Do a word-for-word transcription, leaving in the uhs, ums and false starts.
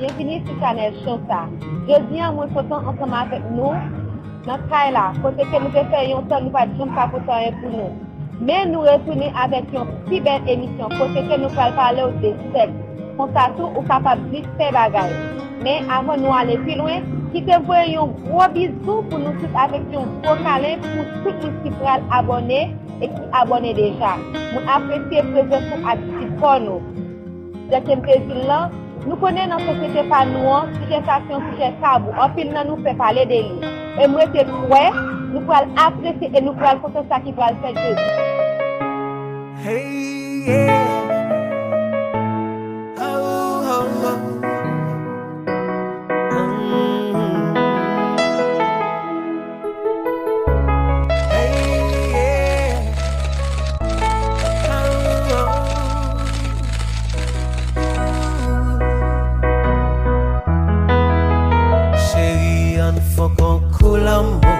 Byenvini sou chanèl Show sa. Jodi a, mwen kontan ansanm avèk nou nan kay la, kote ke nou te fè yon tan nou pa t janm ka pote anyen pou nou. Men nou retounen avèk yon pi bèl emisyon, kote ke nou pral pale w de sèks. Konsa tou, ou kapab vin fè bagay. Men avan nou ale pi lwen, kite m voye yon gwo bizou pou nou tout avèk yon gwo kalen pou tout moun ki pral abòne e ki abòne deja. Mwen apresye prezans ou ak sipò nou. Jan ke m te di l lan, nou konnen nan sosyete pa nou an, sijè sa se yon sijè tabou. Anpil nan nou pè pale de li. E m rete kwè, nou pral apresye e nou pral kontan sa ki pral fèt jodi. Hey, yeah. Oh, oh, oh. Mm. Hey, yeah. Oh, oh. Cheri, ann fè yon kou lanmou.